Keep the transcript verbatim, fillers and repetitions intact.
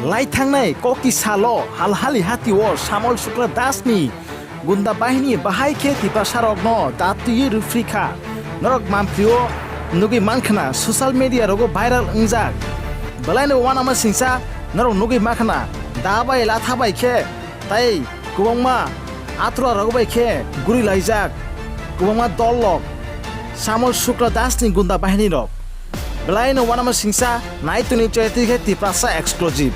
Lai thangnai kokti salo Halhali hatio Samol Sukla Dasni gunda bahini bahai khe Tiprasarokno datwi rwphrikha. Norok mamprio nugwi mankhna, social media rogo viral wngjak. Belaino uanama singsa norok nugwi makhna, da bai latha bai khe tai kwbangma atura rok bai khe guri laijak. Kwbangma dol lok Samol Sukla Dasni gunda bahini rok. Belaino uanama singsa naitoni chwetwi khe Tiprasa exclusive.